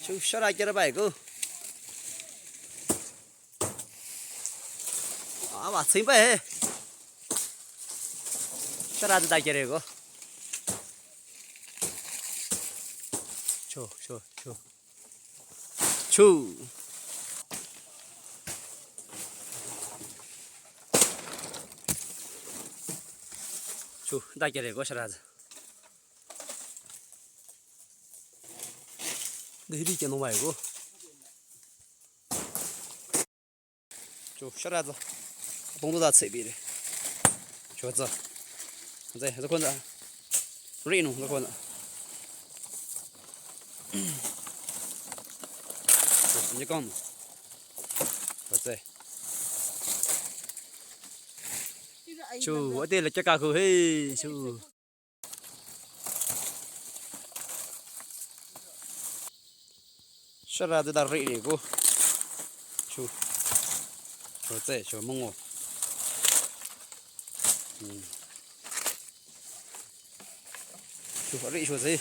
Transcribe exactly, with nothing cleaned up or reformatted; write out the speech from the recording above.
Chu shara kere bai ko. Awa, tsing bai he. Shara da kere ko. Chu, chu, chu. Chu. Chu, da kere ko shara. Diri kya no bai ko. Cho, shara za. Tong za tse bi re. Cho za. Za, za kon za. Ri no, za kon za. Cho, ni kon. Za tse. Cho, ate la kya ka ko he, cho. Shara de da ri ri ko. Chu. Cho tse, cho mungo. Hmm. Chu ri cho tse.